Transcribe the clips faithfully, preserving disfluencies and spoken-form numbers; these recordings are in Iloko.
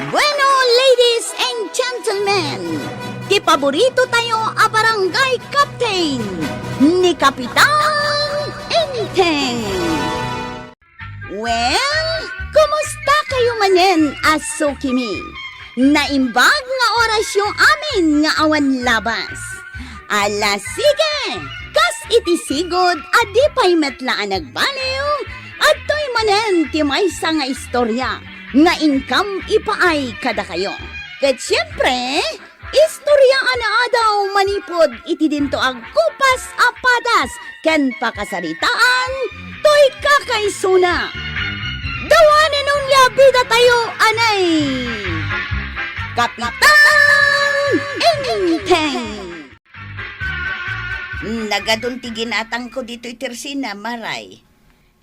Bueno, ladies and gentlemen, ti paborito tayo a barangay captain, ni Kapitan Enteng. Well, kumusta kayo manen a sukimi? Naimbag nga orasyo amin nga awan labas. Ala, sige! Kas iti sigud a di pay met la a nagbaliw, adtoy manen ti maysa nga istorya nga inkam ipaay kadakayo. Ket siempre, istorya a naadaw manipud iti dinto agkupas a padas ken pakasaritaan toy kakaisuna. Dawanen onia bidatayo, anay! Kapitan Enteng! Nagadun ti ginatangko ditoy tersina, Maray.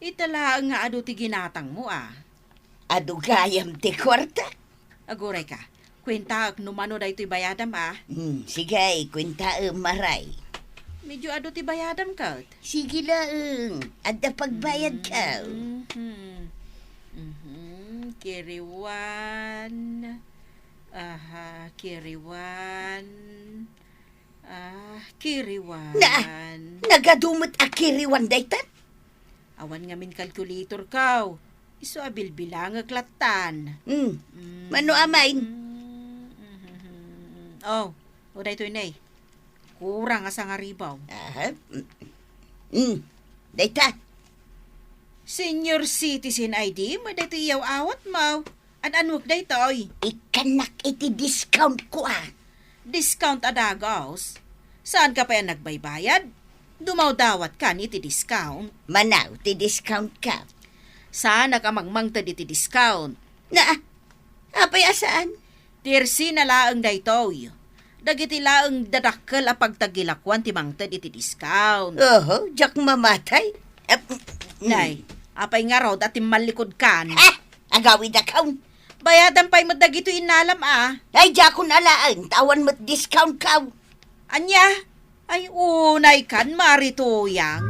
Ita laeng nga adu ti ginatangmo, a. Adu gayam ti kuarta. Aguray ka. Kuentaek no mano daytoy bayadam, a. Hmm, sige, kuentaem, Maray. Medyo adu ti bayadam ket. Sige laeng. Adda pagbayad ka. Mhm. Mhm. Kiriwan. Aha, kiriwan. Ah, kiriwan. Na, nagadu met a kiriwan dayta? Awan ngamin calculator kaw. Isu a bilbilangek lattan. Hmm. Mm. Mano a main? Mm, mm, mm, mm. Oh, o daytoy ne. Kurang a sangaribaw. Aha. Mm. Mm. Dayta. Senior citizen I D mo daytoy iyaw-awatmo. An-anuek daytoy? Ikkannak iti discount ko, a. Discount a dagus? Saanka pay a nagbaybayad? Dumawdawatkan iti discount. Manaw ti discount ka. Saanak a mangmangted iti discount. Na, apay a saan? Tersina laeng daytoy. Dagiti laeng dadakkel a pagtagilakuan ti mangted iti discount. Oho, diak mamatay. Ap-, Nay, apay ngarud a timmallikudkan? Ah! Agawidakon. Bayadan pay met dagitoy innalam, a. Ay, diakon alaen, ta awan met discount kaw. Ania? Ay, unaykan, Mari Tuyang.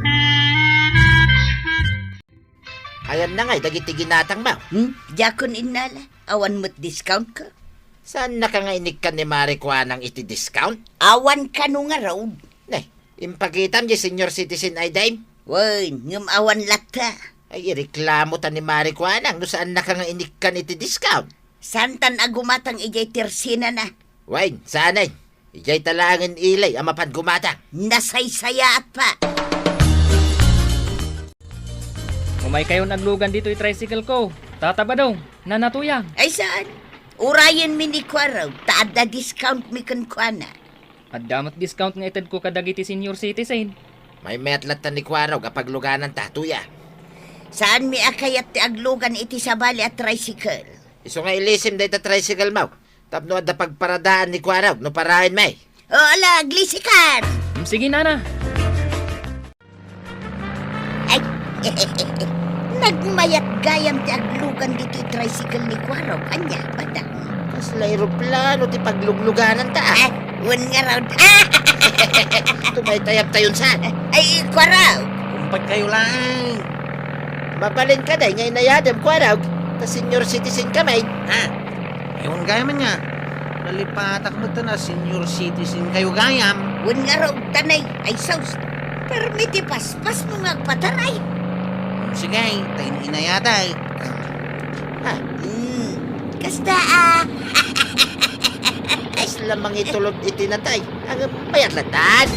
Ayanna ngay dagiti ginatangmo? Hmm? Diakon innala. Awan met discount ka. Saannaka nga inikkan ni Mari Kuanang iti discount? Awan kano ngarud. Ne, impakitam di senior citizen I D-m? Wen, ngem awan latta. Ay, ireklamo ta ni Mari Kuanang no saannaka nga inikkan iti discount. Saantan a gumatang idiay tersinana. Wen, saanen. Idiay ta laengen ilay a mapan gumatang. Nasaysayaat pa. Umaykayon aglugan ditoy tricycle ko, Tata Badong, Nana Tuyang. Ay saan? Urayenmi ni Kuarog, ta adda discount mi kenkuana. Adda met discount nga itedko kadagiti senior citizen. Maymayat latta ni Kuarog a paglugananta, Tuyang. Saanmi a kayat ti aglugan iti sabali a tricycle. Isu nga ilisim dayta tricycle mo. Tapno adda pagparadaan ni Kuarog no paraenmi. O, ala, aglisikan! Mm, sige, nana. Ay, nagmayat gayam ti aglugan ditoy tricycle ni Kuarog. Ania, madam? Kasla eroplano ti pagluglugananta, a. Ay, wen ngarud. Tumaytayabtayon sa. Ay, Kuarog. Kumpay kayo laeng. Mabalin ka, day, nga inayadem, Kuarog. Ta senior citizen kami. Ha? Ewan gayam ania. Nalipatak met a senior citizen kayo gayam. Wen ngarud, tanay, ay sus. Permi ti paspasmo nga agpataray. Sige, ta in-, inayatay. Ha? Hmm, kasta, a. Kasla mangitulod iti natay. Ang mayat latan.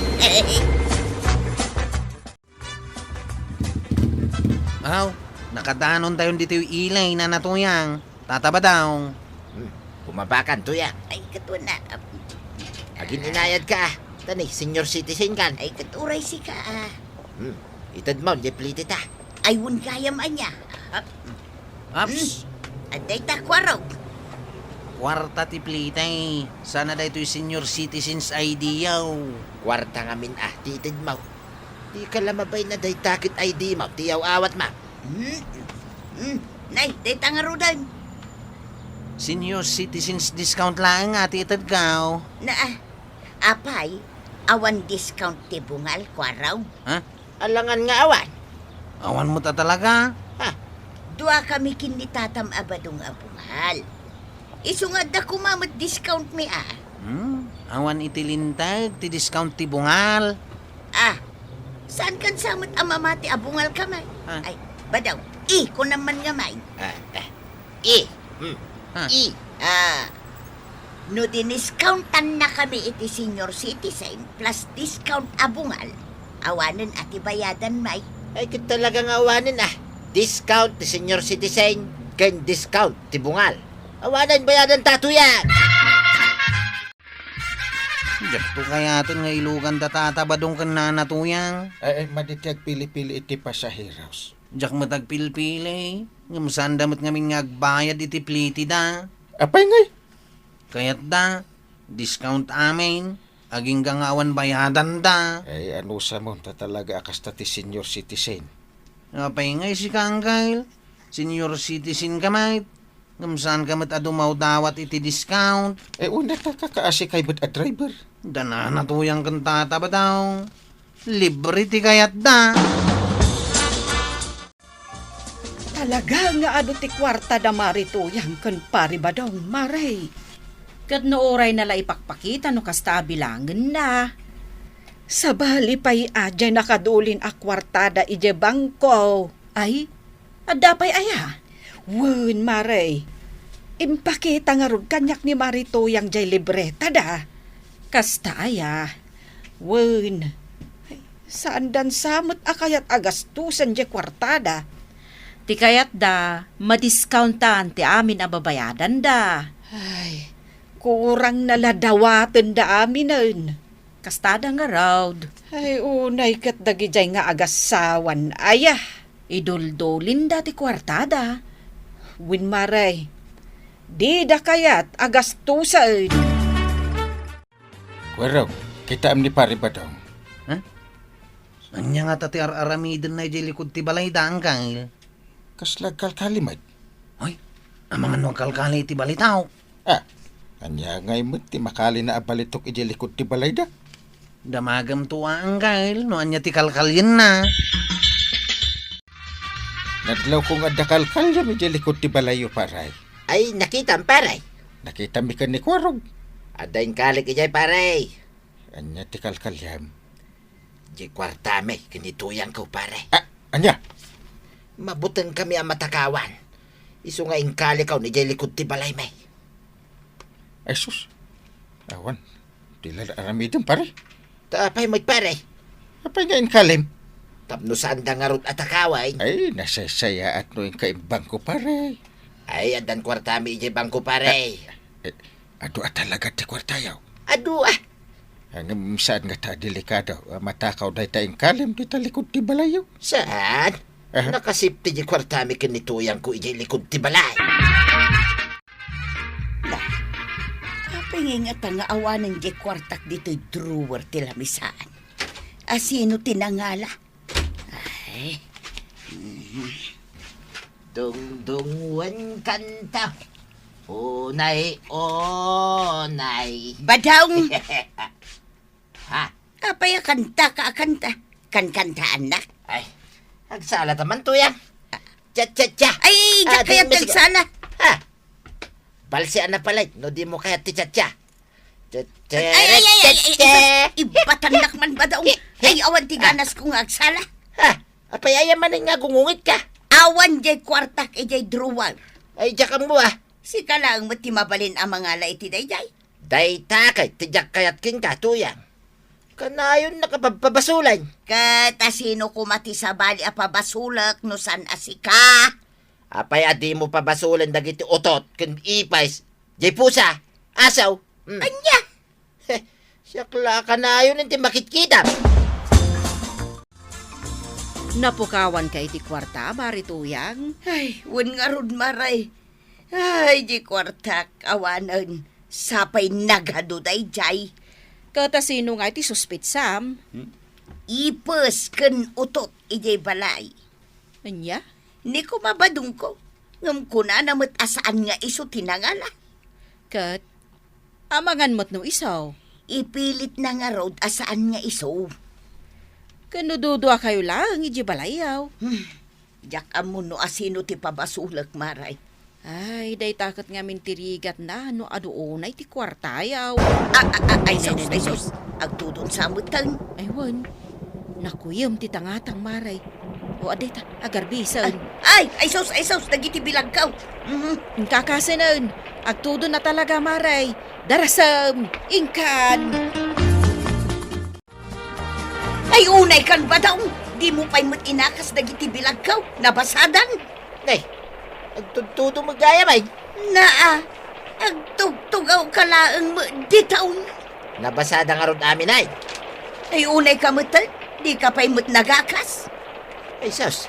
Aw, nakadanontayon ditoy ilay, Nana Tuyang. Tata Badong. Hmm, bumabakan, Tuyang. Ay, katuna. Agin-inayad ka, a. Tani, senior citizen kan. Ay, ket uray sika, a. Hmm, itedmo, diay plitita. Ay, wen gayam ania. Aps. Hmm, adda ita, Kuarog. Kuarta ti plitay. Sana daytoy senior citizens I D-yo. Kuarta ngamin, a, ti itedmo. Dika la mabain a dayta ket I D-mo ti iyaw-awatmo. Hmm? Hmm? Nay, dayta ngaruden. Senior citizens discount laeng a ti itedko. Na, a, apay, awan discount ti bungal, Kuarog? Ha? Alangan nga awan. Awan met a talaga? Ha? Dua kami ken ni tatam a Badong a bungal. Isu nga adda koma met discount mi, a. Hmm? Awan iti linteg ti discount ti bungal. A, saan kan sa met a mamati a bungal ka met? A. Ay, badaw. I, kunam man nga main. A, a. I. Hmm. A. I. A. No diniscountan na kami iti senior citizen plus discount a bungal, awanen a ti bayadan, may. Ay, ket talaga nga awanen, a. Discount ti senior citizen ken discount ti bungal. Awanen bayadan ta, Tuyang! Diakto kayaten nga ilugan da Tata Badong ken Nana Tuyang. Ay, ay, madi ti agpili-pili iti pasaheros. Diak met agpilpili, ngem saanda met ngamin nga agbayad iti plitida. Apay ngay? Kayatda, discount amin, agingga nga awan bayadanda. Ay, anusam ta talaga a kasta ti senior citizen. Apay ngay sika, Angkel? Senior citizen ka met. Ngem saan ka met a dumawdawat iti discount? Eh, una ta kakaasi kay met a driver. Da Nana Tuyang ken Tata Badong. Libre ti kayatda. Talaga nga adu ti kuarta da Mari Tuyang ken Pari Badong, Mari. Ket no uray na la ipakpakita no kasta a bilangenna. Sabali pay a diay nakadulin a kuartada idiay bangko. Ay, adda pay aya? Wen, Mari. Impakita ngarud kaniak ni Mari Tuyang diay libretada. Kasta aya? Wen. Ay, saandan sa met a kayat a gastusen diay kuartada. Ti kayatda, madiscountan ti amin a babayadanda. Ay, kurang na la dawatenda aminen. Kastada ngarud. Ay, unay ket dagidiay nga agassawan aya. Iduldulinda ti kuartada. Wen, Mari, dida kayat a gastusen. Kuarog, kitaem ni Pari Badong. Ha? Ania ngata ti ar-aramidenna idiay likud ti balayda, Angkel? Kasla agkalkali met. Hoy, amangan no agkalkali iti balitok. Ah, ania ngay met ti makalina a balitok idiay likud ti balayda? Damagemto a, Angkel, no ania ti kalkalienna. Nadlawko nga adda kalkaliam idiay likud ti balayyo, Pari. Ay, nakitam, Pari. Nakitam mi ken ni Kuarog. Adda inkalik idiay, Pari. Ania ti kalkaliam? Diay kuartami ken ni Tuyangko, Pari. Ah, ania? Mabutengkami a matakawan. Isu nga inkalikon idiay likud ti balaymi. Ay, sus. Awan. Di la aramidem, Pari. Ta apay met, Pari? Apay nga inkalim? Tapno saanda ngarud a takawen. Ay, nasaysayaat no inka imbangko, Pari. Ay, addan kuartami idiay bangko, Pari. Eh, adu a talaga ti kuartayo? Adu a. Ngem saan ngata a delikado a matakaw dayta inkalim dita likud ti balayyo? Saan? Aha. Nakasafety diay kuartami ken ni Tuyangko idiay likud ti balay. La, apay ngay ngata nga awanen diay kuartak ditoy drawer ti lamisaan? Asino ti nangala? Ay. Mhm. Dungdungngoen kanta. Unay, unay. Badong! Ha? Apay a kanta ka a kanta? Kankantaannak? Ay, agsala ta man, Tuyang. Cha, cha, cha. Ay, diak kayat ti agsala. Ha? Balsian na pala, no di mo kayat ti cha, cha. Cha, cha, ay, ay, ay, ay, ay, cha, cha. Ibatannak man ba daw? Ay, awan ti ganas ko nga agsala. Ha? Apay aya manen nga agungungit ka? Awan diay kuartak idiay drawer. Ay, diak ammo, ah. Sika laeng met ti mabalin a mangala iti daydiay. Dayta ket ti diak kayat kenka, Tuyang. Kanayon nakapabpabasolen. Ket asino koma ti sabali a pabasolek no saan a sika? Apay a dimo pabasolen dagiti utot ken ipis, diay pusa, asaw? Hmm. Ania? Heh, siak la a kanayon ti makitkitam. Napukawanka iti kuarta, Mari Tuyang? Ay, wen ngarud, Mari. Ay, diay kuartak, awanen. Sapay nagadu daydiay. Ket asino nga iti suspetsam? Hmm? Ipis ken utot idiay balay. Ania? Ni koma badongko, ngem kunana met a saan nga isu ti nangala. Ket, amangan met no isu. Ipilitna ngarud a saan nga isu. Ket no duduakayo laeng idiay balayyo? Hmm. Diak ammo no asino ti pabasolek, Mari. Ay, dayta ket ngamin ti rigatna no adu unay ti kuartayo. A, a, a, ay, Ay, sus, nay, nay, ay, nay, sus. Agtudon sa metten. Ay, wen. Nakuyem ti tangatang, Mare. O, adda ta, agarbisen. Ay, ay, ay, sus, ay, sus, dagiti bilagko. Mhm. Inkakasenen. Agtudon na talaga, Mare. Darasem, inkan. Ay, unay kan, Badong. Dimo pay met inakas dagiti bilagko. Nabasadan. Nay, agtudtudo met gayam ay. Naa, agtugtugawka laeng met ditoy. Nabasada ngarud amin ay. Ay, unayka met, dika pay met nagakas. Ay, sus.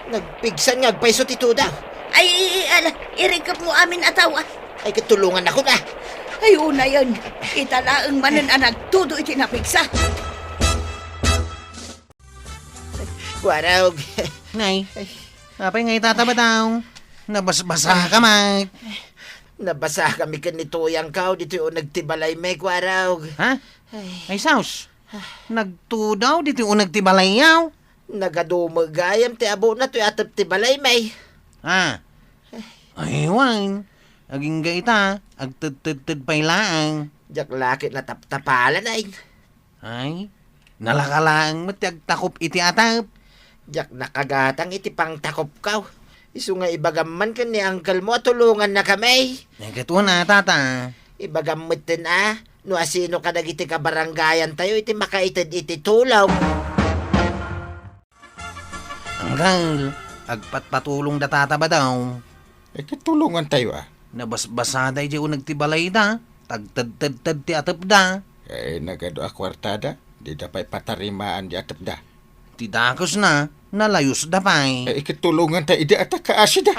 Nagpigsan nga agpayso ti tudaw. Ay, i-, i-, ala, irikepmo amin a tao, a. Ay, ket tulongannakon, a. Ay, unayen. Ita laeng manen a nagtudo iti napigsa. Kuarog. Nay, apay nga itata, Badong? Nabasbasaka met. Nabasakami ken ni Tuyangko ditoy uneg ti balaymi, Kuarog. Ha? Ay. Ay, sus. Nagtudaw ditoy uneg ti balayyo? Nagadu met gayam ti abuna toy atep ti balaymi. Ah. Ay, wen. Agingga ita, agtedtedted pay laeng. Diak la ket nataptapalan ay. Ay, nalaka laeng met ti agtakop iti atep. Diak nakagatang iti pangtakopko. Isu nga ibagam man ken ni uncle mo a tulongannakami. Ay, ket una, tata. Ibagam metten a, no asino kadagiti kabarangayantayo iti makaited iti tulong. Uncle, agpatpatulongda tata, Badong. Ay, ket tulongantayo, a. Nabasbasada idiay uneg ti balayda, tagtedtedted ti atepda. Ay, nagadu a kuartada, dida pay patarimaan di atepda. Ti dakesna, nalayusda pay. Ay, ket tulonganta idi a ta kaasida.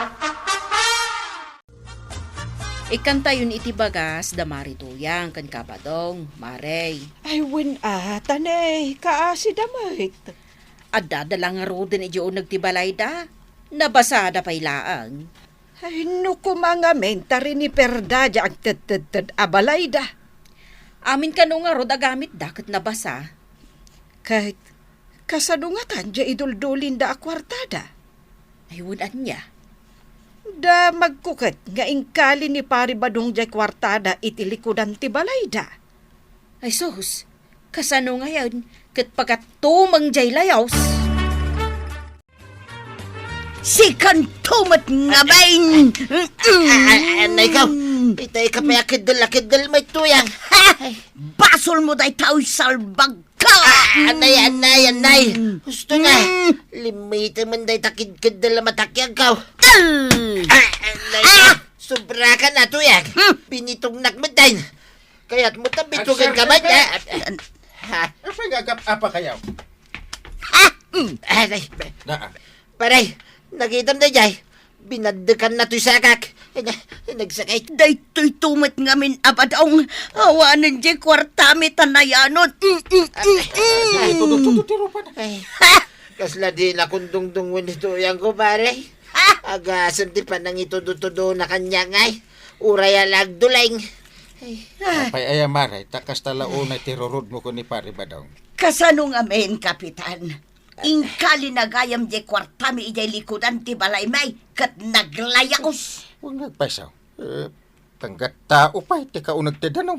Ikkantayon iti bagas da Mari Tuyang ken ka Badong, Mare. Ay, wen a, ta nay, kaasida met. Addada la ngaruden idiay uneg ti balayda. Nabasada pay laeng. Ay, no koma ngamin ta riniperda diay agtedtedted a balayda. Amin kano ngarud a gamitda ket nabasa. Ket kasano ngatan diay iduldulinda a kuartada? Ay, wen ania? Damagko ket nga inkali ni Pari Badong diay kuartada iti likudan ti balayda. Ay, sus! Kasano ngayen ket pagattumeng diay layos? Sikanto met ngamin! Ah, ah, ah, anay ka. Itay ka pay a keddel a keddel met, Tuyang. Ha? Basolmo dayta, uy, salbagko! Ah, anay, anay, anay. Husto na. Mm. Limite man dayta ked-, keddel a matakyagko. Ah! Ah, anay ka. Ah! Sobra ka na, Tuyang. Hmm. Binitognak met dayn. Kayatmo ta bitogen ka met, ah. Ha? Apay nga agap-apakayo? Ah! Mm. Ah, ay. Naa. Pare, nakitam daydiay. Binaddekan na toy sakak. Ay, na, nagsakit. Daytoy to met ngamin a Badong. Awanen diay kuartami ta nayanod. Mm, mm, mm, mm. Ay, tudo, tudo, tudo, tudo, tudo. Ay. Ha? Kasla dinakon dungdungen ni Tuyangko, pare. Ha? Agasem ti panangitudo-tudona kaniak ngay. Uray a la agduleng. Ay. Apay aya, Mare, ta kasta la unay ti rurudmo ken ni Pare Badong. Kasano ngamin, Kapitan? Inkali na gayam diay kuartami idiay likudan ti balaymi, ket naglayos. Wen nga agpayso. Eh, tanggat tao pay ti kauneg ti danum.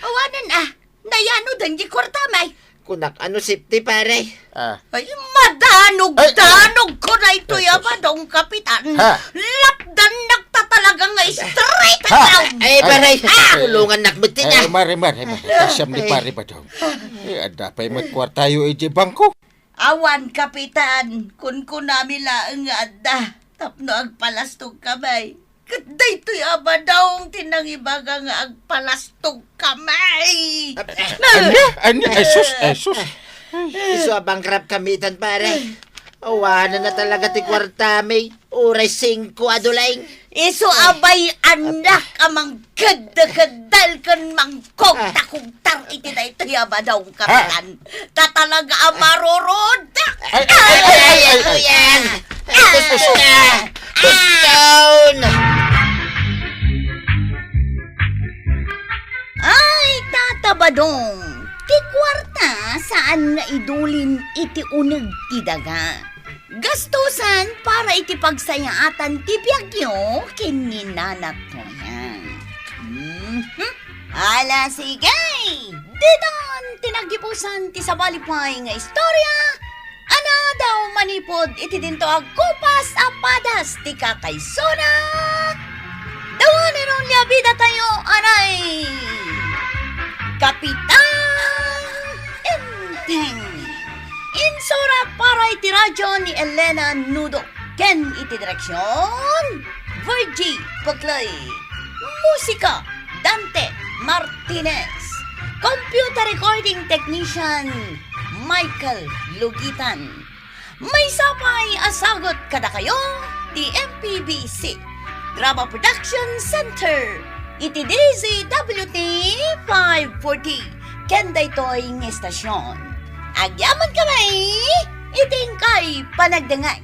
Awanen a, nayanoden diay kuartami. Kunak a no safety, pare. Ah. Ay, madanogdanogko daytoy a Badong, Kapitan. Ha? Lapdannak ta talaga nga straight down. Ay, pare, tulongannak met ti na. Ay, Mare, Mare, Mare. Kasam ni Pare Badong. Eh, adda pay met kuartayo idiay bangko. Awan, Kapitan. Kunkunami laeng nga adda tapno agpalastogkami. Ket daytoy a Badong ti nangibaga nga agpalastogkami. Ania? Ania? Ay, sus, ay, sus. Isu a bankrupt kami itan, pare. Awanen na talaga ti kuartami. Uray singko a duleng. Isu a bay-annak a mangkeddekeddel ken mangkugtakugtar iti daytoy a Badong, Kapitan. Ta talaga a marurudek. Ay, ay, ay, ay, ay, ay. Kuya! Tuston! Ay, Tata Badong, ti kuarta saan nga idulin iti uneg ti daga. Gastusan para iti pagsayaatan ti biagyo ken ni Nana Toyang. Mhm. Ala, sige! Ditan ti naggibusan ti sabali pay nga istorya, a nadaw manipud iti dinto a kupas a padas ti kakaisuna. Dawanen ni abidatayo, anay! Kapitan Enteng. Insurat para iti radyo ni Elena Nudo ken iti direksion, Virgie Puclay. Musika, Dante Martinez. Computer recording technician, Michael Lugitan. Maysa pay a sagut kadakayo ti M P B C Drama Production Center iti D Z W T five forty ken daytoy nga estasion. Agyaman kami iti inkay panagdengngeg.